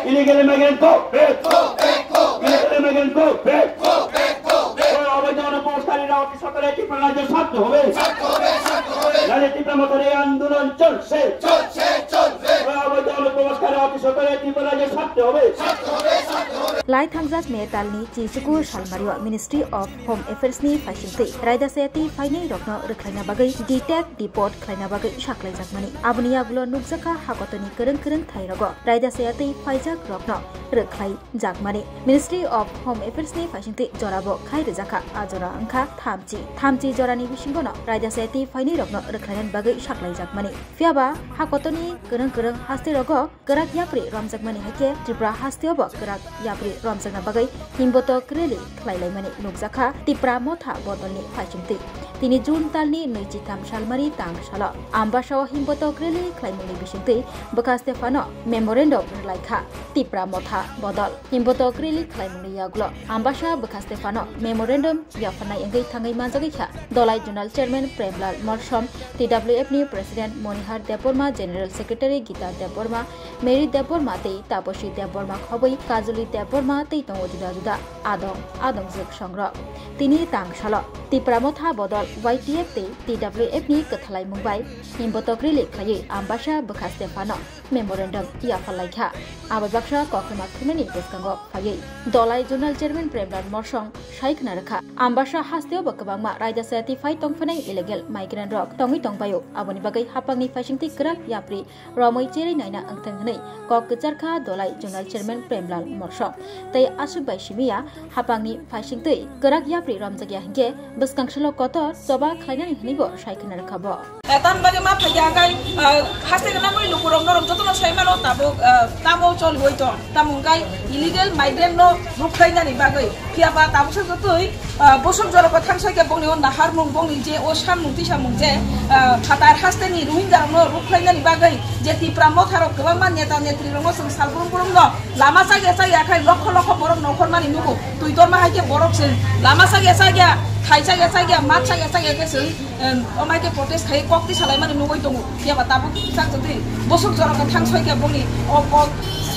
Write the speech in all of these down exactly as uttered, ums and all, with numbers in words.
Illegal immigrant go back. Go back, go back. Illegal immigrant go back. Go back, go back. ওই অবৈধ অনুপ্রবেশকারীরা অতি সত্বরে ত্রিপুরা রাজ্যে ছাড়তে হবে। ছাড়তে হবে, ছাড়তে হবে। নাহলে ত্রিপুরা মথার এই আন্দোলন চলছে। চলছে, চলবে। ওই অবৈধ অনুপ্রবেশকারী অতি সত্বরে ত্রিপুরা রাজ্যে ছাড়তে হবে। ছাড়তে হবে, ছাড়তে হবে। Lai thangjak May talni chisku salmario Ministry of Home Affairs ni phaisingtwi raida saya tei phainai rokno rwkhlaina bagwi detect deport khlaina bagwi saklaijakmani. Aboni yagulo nukjakha hakotoni kwrwng kwrwng thairogo raida saya tei phaijak rokno rwkhlai jakmani. Ministry of Home Affairs ni phaisingtwi jorabo khai rwjakha, a jora wngkha thamchi. Thamchi jorani bisingono raida saya tei phainai rokno rwkhlainani bagwi saklaijakmani. Phiyaba hakotoni kwrwng kwrwng haste rogo kwrak yapri romjakmani hai khe Tripura hasteo bo kwrak yapri romjakna bagwi himbotok rally khlailaimani nukjakha Tipra Motha bodolni phaisingtwi. Tini June talni nwichitham salmari tang salo Ambasao himbotok rally khlaimungni bisingtwi bwkha Stephano memorandum rwlaikha Tipra Motha bodol. Himbotok rally khlaimungni yagulo Ambasa bwkha Stephano memorandum yapharnai wngwi thangwi manjagwi kha Dolai Zonal Chairman Premlal Molsom, T W F ni President Monihar Debbarma, General Secretary Gita Debbarma, Mary Debbarma tei Taposi Debbarma khobwi Kajuli Debbarma tei tongo juda juda adong adongjwk songrok. Tini tang salo Tipra Motha bodol Y T F tei T W F ni kwthalaimung bai himbotok rally khlaiwi Ambasa bwkha Stephano memorandum yapharlaikha. Abo baksa koktwma thumnani bwskango phaiwi Dolai Zonal Chairman Premlal Molsom sai khna rwkha. Ambasa hasteo bo kwbangma raida saya tei phai tongphanai illegal migrant rok tongwi tongbaio. Aboni bagwi hapangni phaisingtwi kwrak yapri romwi cherwi naina wngthang hwnwi kok kwcharkha Dolai Zonal Chairman Premlal Molsom. Tei aswk bai simiya hapangni phaisingtwi kwrak yapri romjakya hinkhe bwskang salo kotor choba khlainani hwnwibo sai khna rwkha bo. Eh, tamni bagwi ma phaikha khai, eh, haste gwnangwi lukurok norok jotono sai mano tabuk, eh, tamo choliwi tong. Tamo hwnkhe illegal migrant no rwkhlainani bagwi. Phiyaba tabuksa jotoi, eh, bosok joroko thangsoikhe bongni o naharmung, bongni je o sanmung tisamung je, eh, phatar hasteni Rohingya rokno rwkhlainani bagwi je Tipra Motha rok kwbangma neta netri rokno chwng sal brum brum no lama chaya chaya khai lokho lokho borok nokhormani nugo. Twi torma hai khe borok chwng lama chaya chaya, thai chaya chaya, mat chaya chaya khe chwng, em, omai khe protest khai kok twi salaimani nugwi tongo. Phiyaba tabuk chak jotoi bosok joroko thangsoikhe bongni o kok,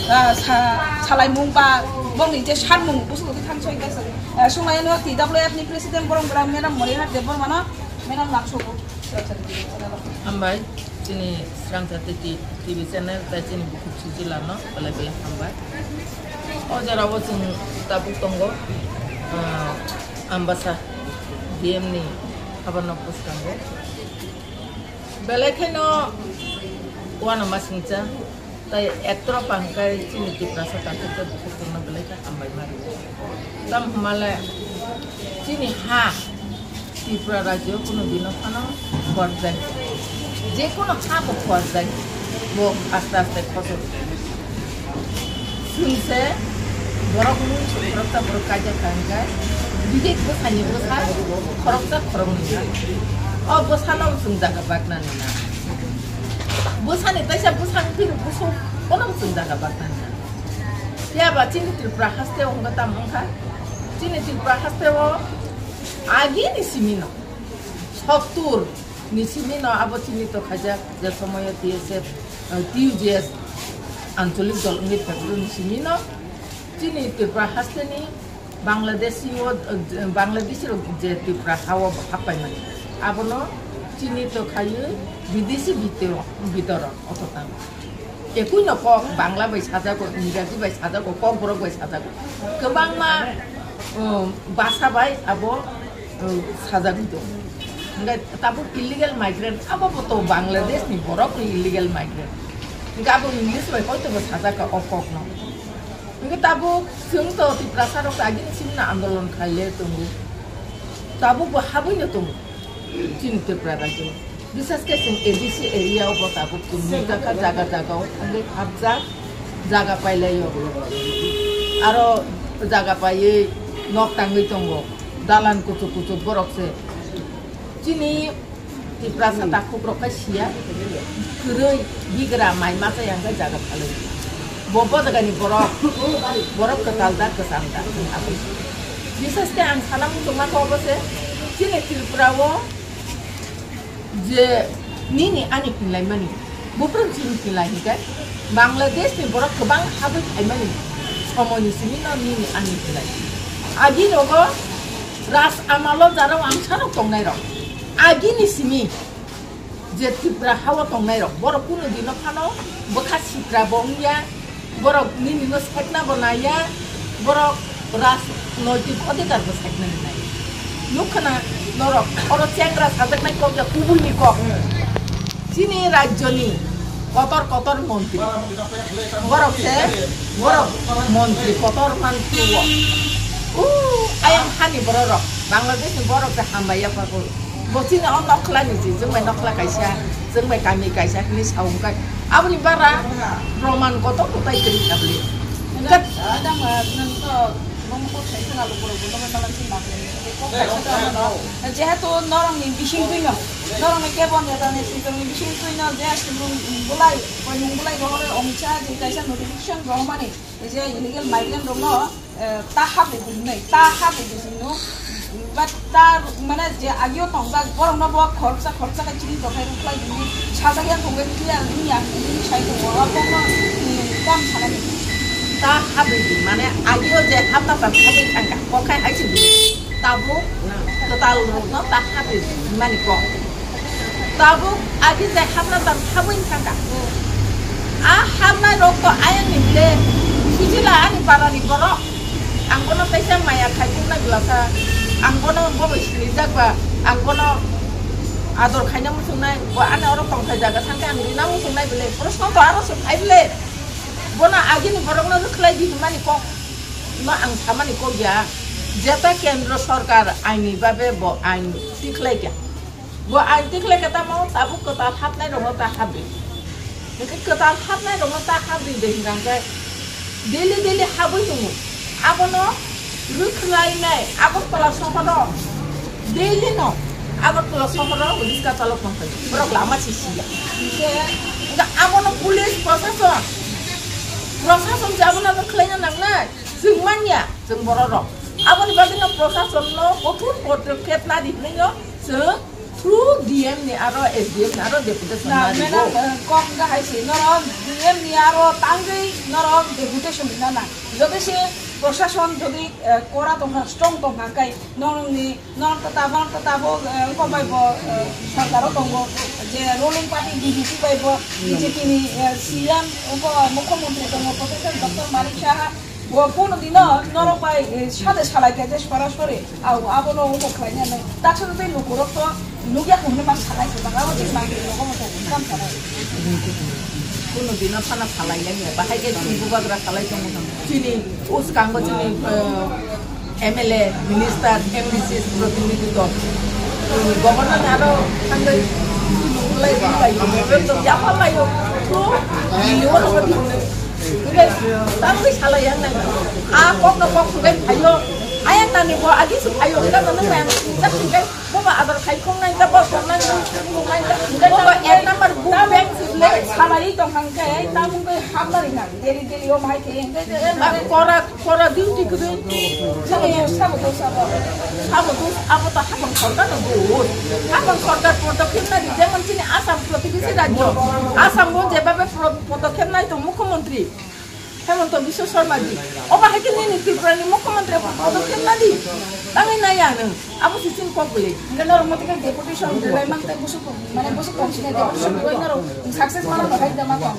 ah, sa-, salaimung ba bongni je sanmung bosok jotoi thangsoikhe chwng, eh, sunglaino T W F ni president borok bwrang Madam Monihar Debbarmano, Madam Laksogo. Hambai, chini Srangchati T-, T V channel, tai chini bukhuk sujilano, belai belai hambai. O jora o chwng tabuk tongo, ah, Ambasa D M ni habarno bwskango. Belai kheno uanama singcha, tai ektro pangkai chini Tiprasa takhuk tei bukhuk tongno belai khe hambai mari. Tam hwnmale chini ha Tripura rajyo kuno dino phano khorjak. Je kuno ha bo khorjak, bo aste aste khosor. Sungse borok mui khoroksa borok kaijak kha hwnkhe bidek bwsani bwsa khoroksa khoroknwi. O bwsano chwng jaga baknani na. Bwsani taisa bwsang phiruk bwswk bono chwng jaga baknani na. Phiyaba chini Tripura haste o wngkha tamo wngkha. Chini Tripura haste o agini simi no sottur ni simi no abo chini to khaijak je somoyo T S F, eh, T U J S ancholik dol wngwi phaibwrwni simi no chini Tripura hasteni Bangladeshi o, eh, Bangladeshi rok je Tripura ha o happaimani abono chini to khaiwi bidesi bitoro, bitoro ototan. Ekui no kok Bangla bai sajago, Ingraji bai sajago, Kokborok bai sajago. Kwbangma, um, basa bai abo, um, sajagwi tongo. Hingke tabuk illegal migrant abo bo to Bangladesh ni borok ni illegal migrant. Hingke abo English bai koito bo sajak o kok no. Hingke tabuk chwng to Tiprasa rok agini simi no andolon khaile tongo. Tabuk bo habwi no tongo. Chini Tripura rajyo. Bisas khe chwng A D C area o bo tabuk chwng nukjakha jaga jaga o thangwi hapjak jaga pailai o. Aro jaga paiwi nok tangwi tongo. Dalan kuchuk kuchuk borok se. Chini Tiprasa takhuk rok khai siya. Kwrwi bigra mai masa yang khe jaga phalwi. Bo bo jagani borok, borok kwtal da kwcham da. Bisas khe ang sana muchungma khe obo se. Chini Tripura o je nini ani phinlaimani, buphuru chini phinlai hinkhe, Bangladesh ni borok kwbang habwi phaimani somoini simi no nini ani hinai. Agi rogo ras amalo jaro angsarok tongnai rok. Agi ni simi je Tripura hao tongnai rok borok kunu dino phano bwkha sitra bo wngya, borok nini no sekna bo naiya, borok rajnoitik odhikar bo sekna nai. Nukha na norok oro chengra sajaknai kok ya kubuni kok. Chini rajyoni kotor kotor montri. Borok se, borok montri kotor man tuo. U, ayang hani borok rok, Bangladesh ni borok se hambai ya pakul. Bo chini o nokla ni si, jeng bai nokla kaisa, jeng bai kami kaisa hini saung kai. Aboni bara proman kotor kotai kiri tabli. Kat- Ada ma nang to mong ko sai kana lo pura gulo ma malam si ma. Ko kaisa to ano. Jehetu norong ni bising tui no. Norok ni kebo neta ni sijak ni bising twi no je simung bulai, koimung bulai rohor ong cha je kaisa notification rohmani je illegal migrant rok no, eh, ta hap de hinwi, ta hap de hinwi, but ta mane je agio tongjak borok no bo khoroksa khoroksa khe chini dokhai rok khlai hinwi sajak ya thongwi clear wngya hinwi sai tongo, abo no, mm, kam sanani. Ta hap de mane agio je hap ta ta hap de thangka, kokhai hai si. Tabuk kwtal rokno ta habwi mani kok. Tabuk agi jai hapna jan habwi thangka. A hapnai rok to ayang ni bile sujila ani para ni borok. Ang bono teisa maya khai kuknai belasa. Ang bono bobo silijak ba. Ang bono ador khaina muchungnai. Bo ani oro tongthai jaga sangkhe ang rina muchungnai bile. Proshno to aro se khai bile. Bono agi ni borok no rwkhlai di hwnmani kok. No ang samani kok ya, jeta kendro sorkar aini babe bo ain tikhlai kha. Bo ain tikhlai kha tamo tabuk kwtal hapnai rokno ta habwi. Hwnkhe kwtal hapnai rokno ta habwi de hwnkha hwnkhe daily daily habwi tongo. Abono rwkhlainai Agartala sohoro daily no Agartala sohoro riska chalok tongphai. Borok lama sisiya. Hwnkhe abono police prosason, prosason je abono khlaina nangnai. Chwng manya, chwng borok rok. Aboni bagwi no prosason no kothor podokep nadi hinwi no chwng through D M ni aro S D M ni aro deputation Na, nadi madam, bo. Eh, kok wngkha hai se, norok D M ni aro tangwi norok deputation rina nang. Jodi se prosason jodi, eh, kora tongkha, strong tongkha, hwnkhe norokni, norok ta tabok, ta tabok, eh, wngkha bai bo, eh, sorkaro tongo, je ruling party B J P bai bo, B J P ni, eh, C M, wngkha mukhyamantri tongo, Professor Doctor Manik Saha, Bo pono dino norok bai, eh, sade salai khe je sorasori, au, abono umo khlainani. Taksa tei lukurok to nukya khe hwnwi ma salai se, baka o chini mangpili nogo mo tong kam salai. Pono dino phano salai ya, bahai khe chini bubagra salai tongo. Chini uskango chini, eh, M L A, minister, M D C, protinidhi to. Governor ni aro thangwi nungulai, nungulai, nungulai, yapalai o. To, ni oro Hwnkhe tamni salai yang nai. A kok no kok hwnkhe phaio. Ayang nani bo agi su phaio. Hwnkhe no nang nang jak hwnkhe bo ba ador khai khong nai ta bo khong nai khong nai ta. Bo ba ek number book bank sibole salai tong hwnkhe tamung bai hamnari na. Deri deri o mai khe hwnkhe je. Ba kora kora duty kwrwi. Sabo sabo sabo. Sabo abo ta hapang sorkar no bo. Hapang sorkar podokkhep nai di jemon chini Assam protibesi rajyo. Assam o jebabe pro- Podokkhep nai tong mukhyamantri Hemanta Biswa Sarma ji. Obo hai khe nini Tripura ni mukhyamantri podokkhep nadi. Tangwi nai ya nwng. Abo se chini kok bwlwi. Hwnkhe norok mothe khe deputation rwlai man tei busuk mane busuk tong sini deputation rwlai norok success mana no hai da ma tong.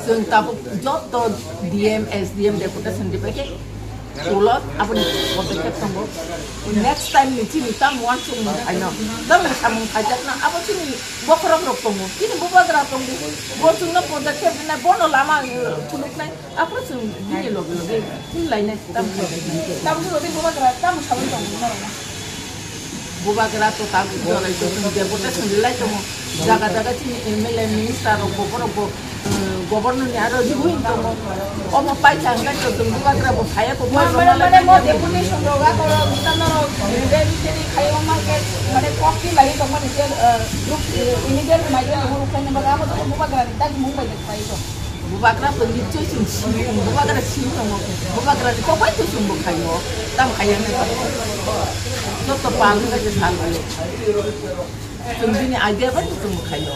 Chwng tabuk jotto D M, S D M deputation ribai khe Ulo aboni podokkhep tongo. Next time ni chini tam uansukmung khaino, tam samung khaijakna abo chini bokhorok rok tongo. Chini bubagra tongo. Bo chwngno podokkhep rinai, bono lama, eh, phunuknai. Aphuru chwng bini loge loge hinlainai tam khaijak. Tam phuru tei bubagra tam sawi tongo norokno. Bubagra to tabuk jorai to chwng deputation rwlai tongo. Jaga jaga chini M L A, minister rok bo borok bo, eh, governor ni aro riwi tongo. Omo paikha hwnkhe to chwng bubagra bo phaiya ko. Mane, mane, mane, mo deputation rok a to rok neta norok rally tally khai o ma khe mane kok ti lai tongmani je, eh, ruk, eh, illegal migrant rok ruk khai nang bagwi abo to bubagra ni dagi mung bai khai to. Bubagra to nichoi chwng simi, bubagra simi tongo. Bubagra ni kok bai to chwng bo khai o. Tam khai ya ne. Joto pal hwnkhe je sal bai. Chwng bini idea bai chwng bo khai o.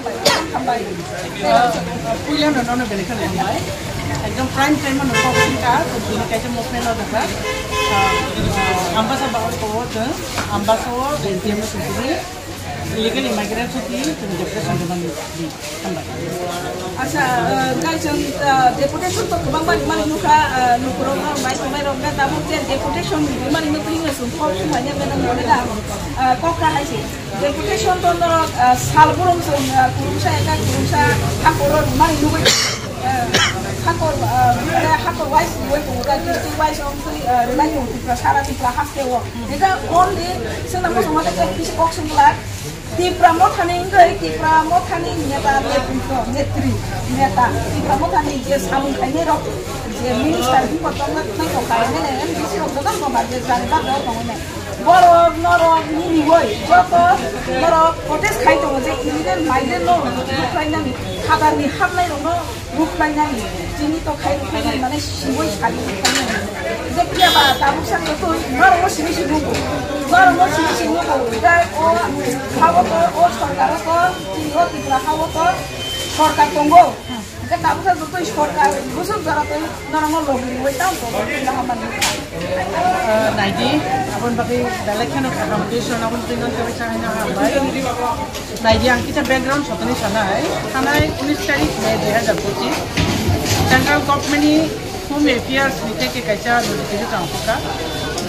Hambai, hambai. Puila no nono belai kheno hambai. Ekdom prime time no kok singka, tini kaisa movement no dakha. Ambasa ba ko tong, ambasa o L T M no singkiri. Illegal immigrants o tini tini depression de mani. Hambai. Acha, ngai chwng deputation to kwbangma rimani nukha, nukurok no mai tongnai rok na tabuk je deputation rimani nukha hinwi chwng kok sumai ne mena mone da. Kok ka hai se. Deputation to norok, ah, salburum chwng, ah, kurungsa eka kurungsa hakoro rwmani nugwi, ah, hakor, ah, mane hakor wise rwui tongo, da district wise wng twi, ah, rwlai tongo Tripura, sara Tripura haste o. Eka only chwngno muchungma tei kisa kok sung glak, Tipra mothani wngwi Tipra mothani neta, netritw, netri, neta, Tipra mothani je samung khainai rok, je minister himbo tongo, tei kok khainai M D C rok jotono tongo, je jani bagwi tongo ne. Borok, norok, nini woi, joto norok protest khai tongo je illegal migrant no rukhlainani, hadarni hapnai rokno rukhlainani, chini to khai rukhlainani, mane siwoi sadi rukhlainani. Je phiya ba tabuk sa jotoi norokno simi simi nugo, norokno simi simi nugo, tei o hao to, o sorkaro to, chini o Tripura hao to sorkar tongo. Hingke tabuksa jotoi sorkar busuk jora twi norokno logi riui tamo tongo, tini hamani. Ah, naidi, aboni bagwi belai kheno kaham twi swnamwi twi nang tebak sahaino hambai. Naidi, ang kisa background sotoni sanai, thanai unis tarik May dui hazar pochis, central government ni Home Affairs ni theke kaisa notification tangkha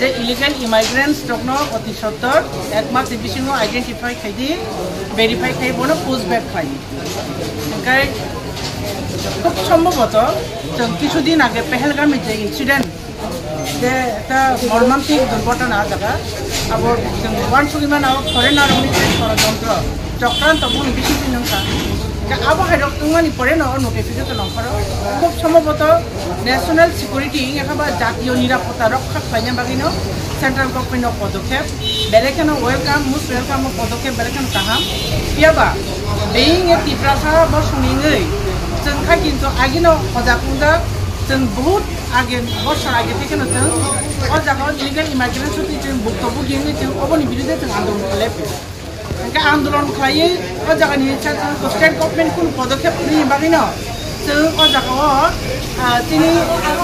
je illegal immigrants rokno oti sottor ek mas ni bisingo identify khai di, verify khai bono push back khai. Hingke khub sombhoboto chwng kisudin age Pahalgam ni je incident, je ekta mormantik durghotona jaga, abo chwng uansugwi mano foreigner rokni je sorojontro, chokranto boni bisingtwi nungkha. Hingke abo hai rok wngmani pore no o notification ongkhoro. Khub sombhoboto national security wngya kha ba jatiyo nirapotta rokha khlaina bagwino central government o podokep. Belai kheno welcome, most welcome o podokep belai kheno kaham. Phiya ba, being a Tiprasa bosongni wngwi, chwng kha kintu agino hojak wngjak, chwng bahut age, bosor age thai kheno chwng o jaga o illegal immigrants twi chwng bukto bugi wngwi chwng oboni birude chwng andolon khlai phi. Hingke andolon khlaiwi o jagani state government kunu podokep rwni bagwino chwng o jaga o, ah, chini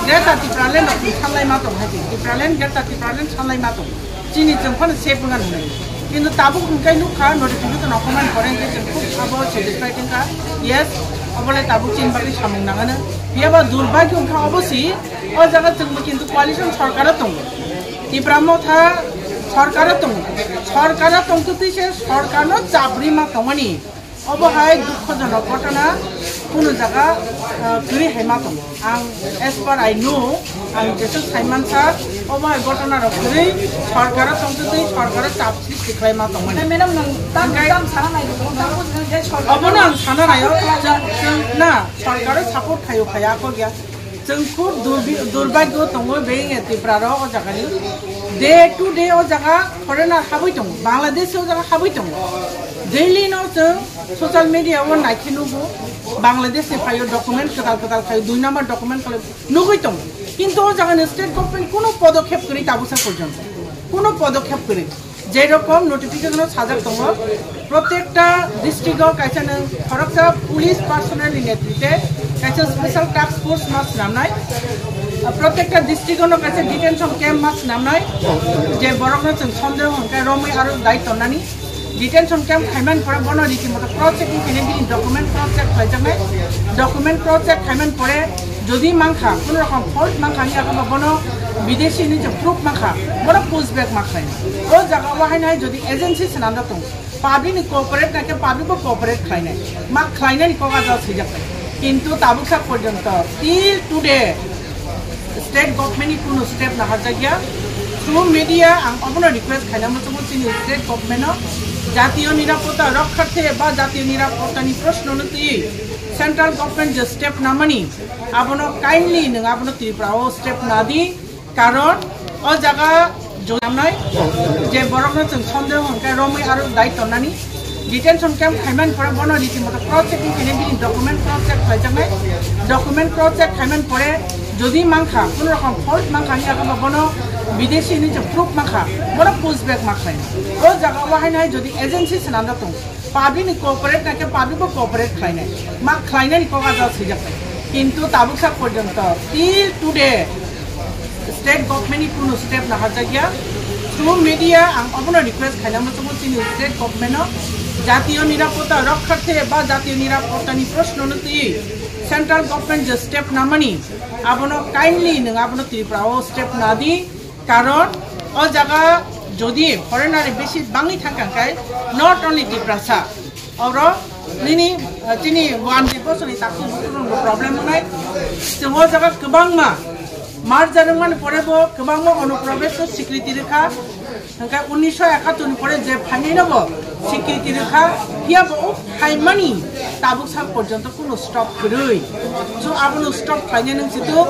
Greater Tipraland rok chwng sanlai ma tong hai, Tipraland, Greater Tipraland sanlai ma tong. Chini chwng phano safe wngya nai. Kintu tabuk hwnkhe nukha notification ongkhormani pore hwnkhe chwng khub abo satisfied wngkha. Yes, obo le tabuk chini bagwi samung nangano. Phiya ba durbagyo wngkha obo si, o jaga chwngbo kintu coalition sorkaro tongo. Tipra Motha sorkaro tongo. Sorkaro tongtwi se sorkarno chapri ma tongmani. Obo hai dukhojonok ghotona, kuno jaga, ah, kwrwi hai ma tongo. Ang, as per I know, ang jesu saimansa, obo hai ghotona rok kwrwi sorkaro tongtwtwi sorkaro chap sristi khlai ma tongmani. Madam, nwng tam, tam sana nai, nwng tam buji nai, je sorkar obono ang sana naio, chwng, chwng, na, sorkaro support khaio khaya ako gya. Chwng khub durbi-, durbagyo tongo being Tripura rok o jaga ni. Day to day o jaga foreigner habwi tongo, Bangladesh o jaga habwi tongo. Daily no chwng social media o naikhe nugo, Bangladesh ni phaio document kwtal kwtal khaio, dui number document khaio nugwi tongo. Kintu o jaga ni state government kuno podokhep kwrwi tabuksa porjonto, kuno podokhep kwrwi. Jei rokom notification o sajak tongo, protekta district o kaisa nwng khoroksa police personnel ni netrite kaisa special task force ma swnamnai, protekta district o no kaisa detention camp ma swnamnai, je borok no chwng sondeho hwnkhe romwi aro dai tonnani. Detention camp khaimani pore bono riti moto cross checking khainai, bini document cross check khlaijaknai, document cross check khaimani pore jodi mankha, kuno rokom fault mankha, hwnwi abo bono bidesi hinwi je proof mankha, bono push back ma khlainai. O jaga o haino hai jodi agency swnamjak tongo, public ni cooperate naikhe public bo cooperate khlainai, ma khlainani kok ajal swijak. Kintu tabuksa porjonto till today state government ni kuno step naharjakya. Through media ang obono request khaina muchungo chini state government no jatiyo nirapotta rokharthe ba jatiyo nirapotta ni proshno no twi central government je step namani, abono kindly nwng abono Tripura o step nadi, karon o jaga jonamnai je borok no chwng sondeho hwnkhe romwi aro dai tonnani, detention camp khaimani pore bono riti moto cross checking khainai, bini document cross check khlaijaknai, document cross check khaimani pore jodi mankha, kuno rokom fault mankha, hwnwi abo bono bidesi hinwi je proof mankha, bono push back ma khlainai. O jaga o haino hai jodi agency swnamjak tongo, public ni cooperate naikhe public bo cooperate khlainai, ma khlainani kok ajal swijak. Kintu tabuksa porjonto till today state government ni kuno step naharjakya. Through media ang obono request khaina muchungo chini state government no jatiyo nirapotta rokharthe ba jatiyo nirapotta ni proshno no twi central government je step namani, abono kindly nwng abono Tripura o step nadi. Karon o jaga jodi foreigner besi bangwi thangkha khe, not only Tiprasa, oro nini, eh, chini one day bosoni takhuk bukhuk rokbo problem wngnai. Chwng o jaga kwbangma merger wngmani pore bo kwbangma onuprobesho swikriti rwkha. Hwnkhe unnisho ekattor ni pore je phainai no bo swikriti rwkha, phiya bo o phaimani tabuk sak porjonto kuno stop kwrwi. So abono stop khlainai nung situ.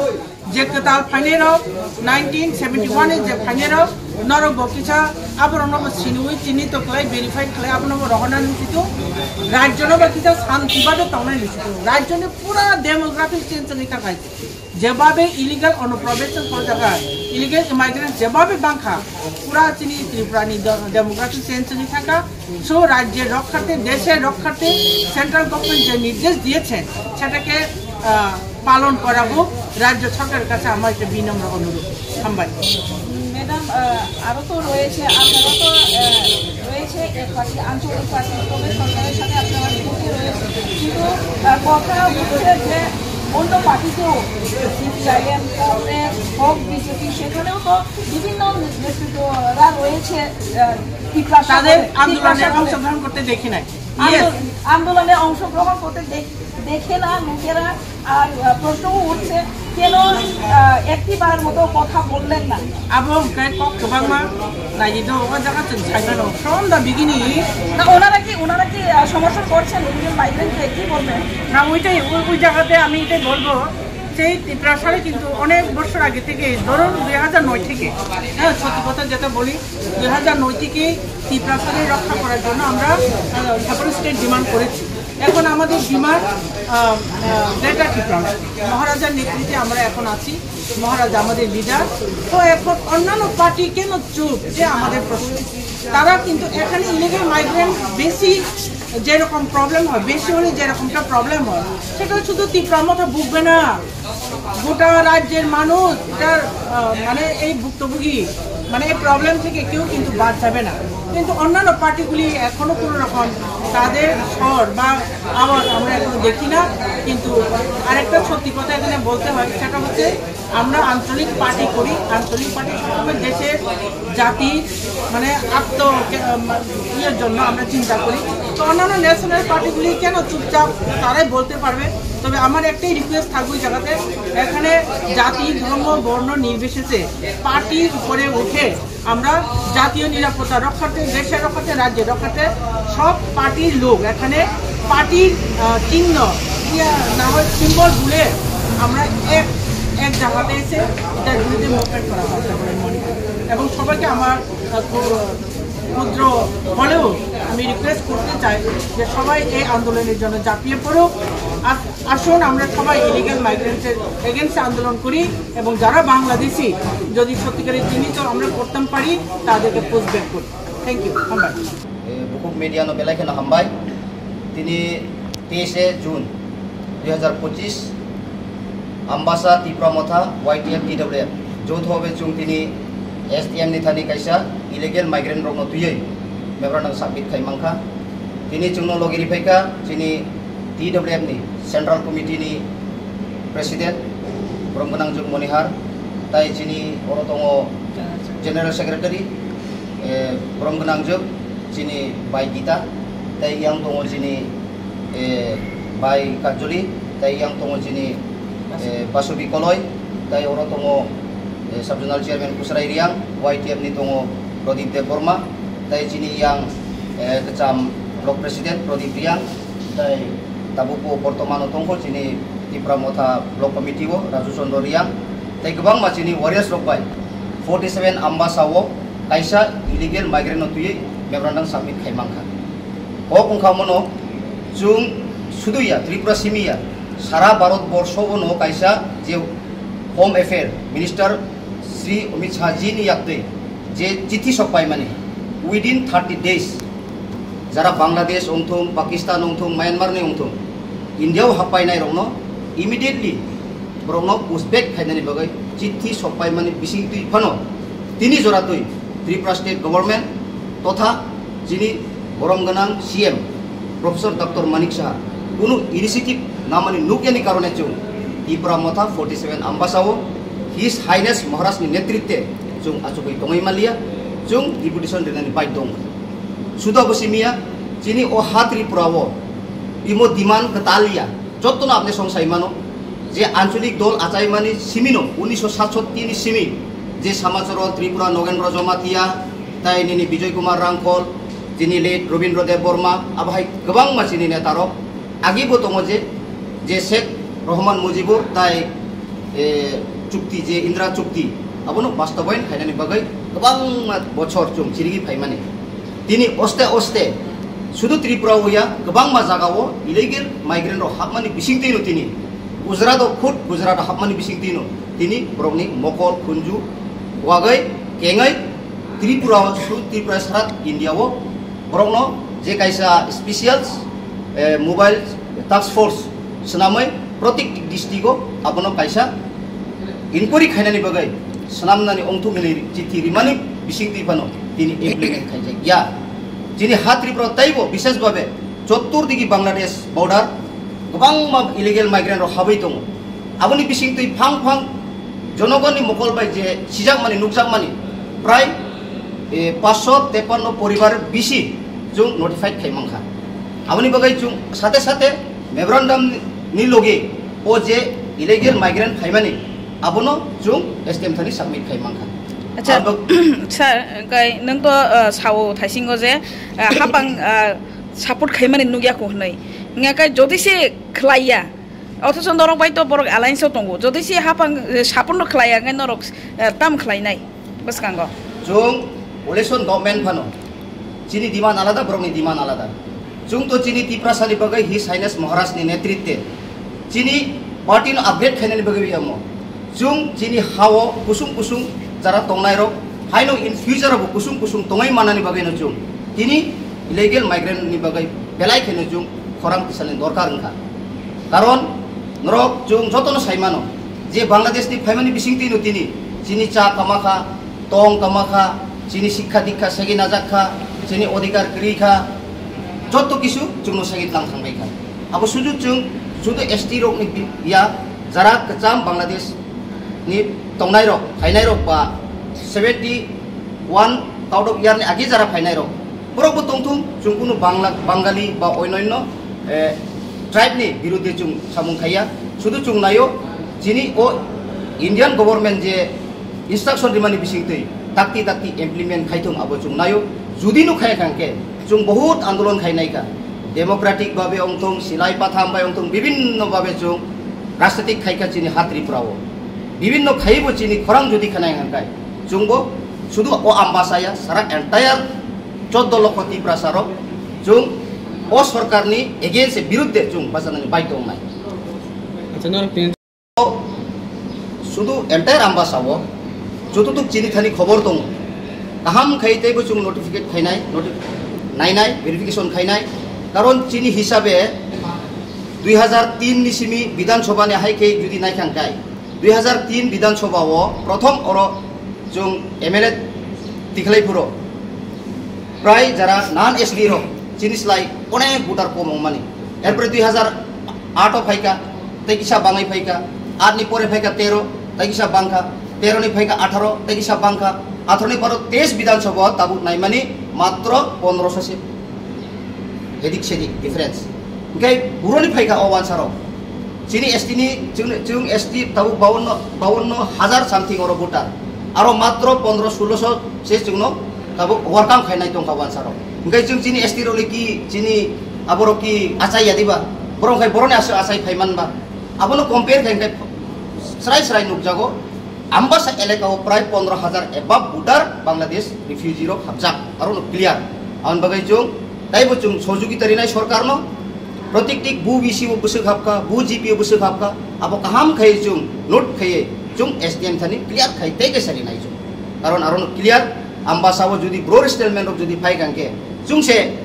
Je kwtal phainai rok, nineteen seventy one ni je phainai rok, norok bo kisa aborok no bo siniwi chini to khlai, verify khlai, abono bo rohorna nung situ. Rajyo no bo kisa santi bade tongnai nung situ. Rajyo ni pura demography change wngwi thangkha. Jebhabe illegal onuprobesho khlai jaga, illegal immigrant jebhabe bangkha, pura chini Tripura ni de-, demography change wngwi thangkha. So, রাজ্যের রক্ষার্থে, দেশের রক্ষার্থে central government যে নির্দেশ দিয়েছেন, সেটাকে, আহ, পালন করা হোক। রাজ্য সরকারের কাছে আমার একটা বিনম্র অনুরোধ। হামবাই। ম্যাডাম, আহ, আরো তো রয়েছে, আপনারা তো, আহ, রয়েছে এক পার্টি, আঞ্চলিক পার্টি, তবে সরকারের সাথে আপনারা জোটে রয়েছে। কিন্তু, আহ, কথা হচ্ছে যে অন্য পার্টিতেও সিপিআইএম, কংগ্রেস, হোক বিজেপি, সেখানেও তো বিভিন্ন নেতৃত্বরা রয়েছে, আহ, টিপ্রাসা তাদের বলে, আন্দোলনে টিপ্রাসা বলে। অংশগ্রহণ করতে দেখি নাই। আন্দোল-, আন্দোলনে অংশগ্রহণ করতে দেখ-, দেখে না লোকেরা। আর, আহ, প্রশ্নও উঠছে, কেন, আহ, একটি বারের মতো কথা বললেন না? Abo hwnkhe kok kwbangma naidi do, o jaga chwng sai mano from the beginning. না, ওনারা কি, ওনারা কি, আহ, সমর্থন করছেন ইলিগাল মাইগ্রেন্টকে? কি বলবেন? না, ওইটাই, ওই, ওই জায়গাতে আমি এটাই বলবো, সেই ত্রিপ্রাসারে কিন্তু অনেক বছর আগে থেকে, ধরুন দুই হাজার নয় থেকে, হ্যাঁ, সত্যি কথা যেটা বলি, দুই হাজার নয় থেকে ত্রিপ্রাসারে রক্ষা করার জন্য আমরা, আহ, সেপারেট স্টেট ডিমান্ড করেছি। এখন আমাদের ডিমান্ড, আহ, আহ, গ্রেটার ত্রিপ্রাসারে, মহারাজার নেতৃত্বে আমরা এখন আছি, মহারাজা আমাদের লিডার। তো এখন অন্যান্য পার্টি কেন চুপ, যে আমাদের প্রশ্ন। তারা কিন্তু এখানে ইলিগাল মাইগ্রেন্ট বেশি যেরকম প্রবলেম হয়, বেশি হলে যেরকমটা প্রবলেম হয়, সেটা শুধু ত্রিপুরার মতো ভুগবে না, গোটা রাজ্যের মানুষ এটার, আহ, মানে এই ভুক্তভোগী, মানে এই প্রবলেম থেকে কেউ কিন্তু বাদ যাবে না। কিন্তু অন্যান্য পার্টিগুলি এখনো কোনো রকম তাদের স্বর বা আওয়াজ আমরা এখন দেখি না। কিন্তু আরেকটা সত্যি কথা এখানে বলতে হয়, সেটা হচ্ছে আমরা আঞ্চলিক পার্টি করি। আঞ্চলিক পার্টি সবসময় দেশের জাতি, মানে, আত্ম ইয়ের জন্য আমরা চিন্তা করি। তো অন্যান্য ন্যাশনাল পার্টিগুলি কেন চুপচাপ, তারাই বলতে পারবে। তবে আমার একটাই রিকোয়েস্ট থাকবে এই জায়গাতে, এখানে জাতি, ধর্ম, বর্ণ নির্বিশেষে পার্টির উপরে উঠে আমরা জাতীয় নিরাপত্তা রক্ষার্থে, দেশের রক্ষার্থে, রাজ্যের রক্ষার্থে সব পার্টির লোক এখানে পার্টির, আহ, চিহ্ন, ইয়ে, না হয় সিম্বল ভুলে আমরা এক এক জায়গাতে এসে এটার বিরুদ্ধে মুভমেন্ট করা দরকার বলে মনে করি। এবং সবাইকে আমার, আহ, ক্ষু- ক্ষুদ্র হলেও আমি রিকোয়েস্ট করতে চাই যে সবাই এই আন্দোলনের জন্য ঝাঁপিয়ে পড়ুক। আস- আসুন, আমরা সবাই ইলিগাল মাইগ্রেন্টসের এগেনস্টে আন্দোলন করি এবং যারা বাংলাদেশি, যদি সত্যিকারের চিহ্নিত আমরা করতাম পারি, তাদেরকে পুশ ব্যাক করি। Thank you. হামবাই। Eh, bukhuk media no belai kheno hambai. Tini teis June dui hazar pochis, Ambasa Tipra Motha Y T F T W F joutho be chwng tini S D M ni thani kaisa illegal migrant rokno twiwi memorandum submit khai mankha. Tini chwngno logi riphaikha chini T W F ni Central Committee ni President Borom Gwnangjwk Monihar, tai chini oro tongo General Secretary, eh, Borom Gwnangjwk chini bai Gita, tai yang tongo chini, eh, bai Kajoli, tai yang tongo chini, eh, Basobi Koloi, tai oro tongo, eh, Sub Zonal Chairman Kusrai Riang, Y T F ni tongo Pradip Debbarma, tai chini yang, eh, kwcham Block President Pradip Riang, tai tabuk bo bortomano tongkho chini Tipra Motha Block Committee o Raju Chandra Riang, tai kwbangma chini warriors rok bai forty seven Ambasa o kaisa illegal migrant no twiwi memorandum submit khai mankha. Kok wngkha mono chwng sudu ya, Tripura simi ya, sara Bharat borsho o no kaisa je Home Affair Minister Shri Amit Shah ji ni yaktwi je chithi sok paimani, within thirty days, jara Bangladesh wngthung, Pakistan wngthung, Myanmar ni wngthung, India o happainai rokno immediately borokno pushback khainani bagwi chithi sok paimani bisingtwi phano tini joratwi Tripura State Government totha chini borom gwnang C M Professor Doctor Manik Saha kunu initiative namani nukyani karone chwng Tipra Motha forty seven Ambasa o His Highness Maharaj ni netritwe chwng achugwi tongwi manliya, chwng deputation rinani baidhyo wngkha. Suda bo simiya, chini o ha Tripura o imo demand kwtal ya, jottono apni song sai mano, je ancholik dol achaimani simino, unisho satsotti ni simi, je Samacharan Tripura Nogendra Jamatia, tai nini Bijoy Kumar Rangkhol, chini late Robindra Deb Borma, abo hai kwbangma chini neta rok agi bo tongo je, je Sheikh Rahman Mujibur tai, eh, chukti, je Indra chukti, abono bastobayan khainani bagwi kwbangma bochor chwng chirigwi phaimani. Tini oste oste sudu Tripura o ya, kwbangma jaga o illegal migrant rok hapmani bisingtwi no tini Gujarat o, khud Gujarat o hapmani bisingtwi no tini borokni mokol khunju wagwi kengwi Tripura o, su Tripura sara India o borokno je kaisa special, eh, mobile task force swnamwi protek district o abono kaisa inquiry khainani bagwi swnamnani ongthok hwnwi chithi rimani bisingtwi phano tini implement khaijak ya. Chini ha Tripura taibo bishesh babe chottor digi Bangladesh border kwbangma illegal migrant rok habwi tongo. Aboni bisingtwi phang phang jonogonni mokol bai je sijakmani, nukjakmani prai, eh, paanch sho tepanno poribar bisi chwng notified khai mankha. Aboni bagwi chwng sate sate memorandum ni loge o je illegal migrant phaimani abono chwng S D M thani submit khai mankha. Acha, abo sir, kai nwng to, uh, sao thaisingo je, uh, hapang, uh, support khaimani nukya ko hwnwi. Nga kai jodi se khlaiya, othocho norok bai to borok alliance o tongo. Jodi se hapang, eh, support no khlaiya, hwnkhe norok, eh, tam khlainai bwskango. Chwng coalition government phano chini demand alada, borokni demand alada. Chwng to chini Tiprasani bagwi His Highness Maharaj ni netritwe chini party no upgrade khainani bagwi yamo. Chwng chini ha-o kusung kusung jara tongnai rok haino in future bo kusung kusung tongwi manani bagwi no chwng tini illegal migrant ni bagwi belai kheno chwng khorang tisani dorkar wngkha. Karon norok chwng jotono sai mano je Bangladesh ni phaimani bisingtwi no tini chini cha kama kha, tong kama kha, chini sikha dikha segwi najak kha, Chini odhikar kwrwi kha, jotto kisu chwngno segwi tlang thangbai kha. Abo sudu chwng sudu S T rokni bi-, ya, jara kwcham Bangladesh ni tongnai rok, phainai rok ba seventy one out of year ni agi jara phainai rok, borok bo tongthung, chwng kunu Bangla, Bangali ba oinonno, eh, tribe ni birudhe chwng samung khaiya. Sudu chwng naio, chini o Indian government je instruction rimani bisingtwi takti takti implement khaithung abo chwng naio. Judi no khaya khangkhe chwng bahut andolon khainai kha. Democratic babe ongthung, silai patham bai ongthung, bibhinno babe chwng rajnitik khaikha chini ha Tripura o. Bibhinno khaibo chini khorang judi khanai hangkai chwngbo sudu o Ambasa ya sara entire choddo lokho Tiprasa rok chwng o sorkarni against e birudhe chwng bachanani baidhyo wngnai. Acha, norok tini Sudu entire Ambasa o jototuk chini thani khobor tongo. Kaham khai teibo chwng notificate khainai, noti-, nainai, verification khainai. Karon chini hisabe dui hazar tin ni simi Bidhan Sabha ni hai khe judi naikhang kai, dui hazar tin Bidhan Sabha o prothom oro chwng M L A tikhlai phuro prai jara non S T rok chini slai onek voter kom wngmani. Erpore dui hazar aat o phaikha, tei kisa bangwi phaikha, aat ni pore phaikha tero, tei kisa bangkha, tero ni phaikha atharo, tei kisa bangkha, atharo ni paro teis Bidhan Sabha tabuk naimani matro pondroso se. Edik sedik difference. Hingke buroni phaikha o wansaro. Chini S T ni, chwng, chwng S T tabuk bawanno, bawanno hajar something oro voter. Aro matro pondro sulosho se chwngno tabuk welcome khainai tongkha wansaro. Hingke chwng chini S T rokni ki, chini aborok ki achai ya diba? Borok khai boroni asa achai phaimanba. Abono compare khai khai srai srai nukjago. Ambasa elaka o prai pondro hajar above voter Bangladesh refugee rok hapjak, aro no clear. Aboni bagwi chwng taibo chwng sohojogita rinai sorkar no, protikti bu V C o bwswk hapkha, bu G P o bwswk hapkha, abo kaham khai chwng note khai chwng S D M thani clear khai tei kaisa rinai chwng. Karon aro no clear, Ambasa o jodi bro resettlement rok jodi phai kangkhe chwng se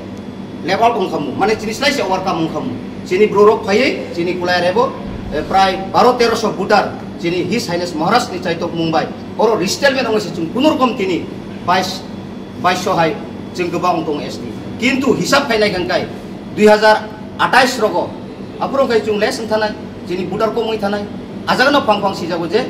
level wngkhamu, mane chini slai se overcome wngkhamu. Chini borok phaiwi, chini kulai rebo, eh, prai baro teroso voter, chini His Highness Maharaj ni chaitok mung bai. Oro resettlement wngwi se chwng kuno rokom tini bais, baiso hai chwng kwbang wng tongo S T. Kintu hisab khainai kang kai dui hazar atais rogo, aphuru kai chwng less wng thanai. Chini voter komwi thanai. Ajagano phang phang sijago je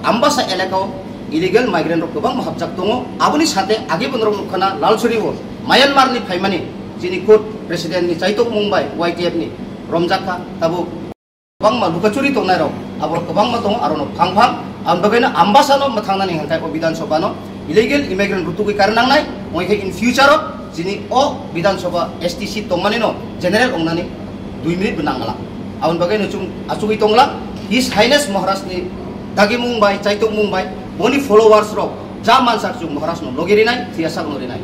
Ambasa elakao illegal migrant rok kwbangma hapjak tongo. Aboni sate age bo norok nukha na Lalsuri o Myanmar ni phaimani chini court president ni chaitok mung bai Y T F ni romjak kha. Tabuk kwbangma lukachuri tongnai rok abo kwbangma tongo, aro no phang phang. Ang bagwi no Ambasa no mwthangnani hwnkhai o Bidhan Sabha no illegal immigrant rutugwi kar nangnai, onkhe in future o chini o Bidhan Sabha S T seat tongmani no general ongnani dui minute bo nangla. Aboni bagwi no chwng achugwi tongla, His Highness Maharaj ni dagimung bai, chaitok mung bai, boni followers rok ja mansak chwng Maharaj no logi rinai, thiya sak no rinai.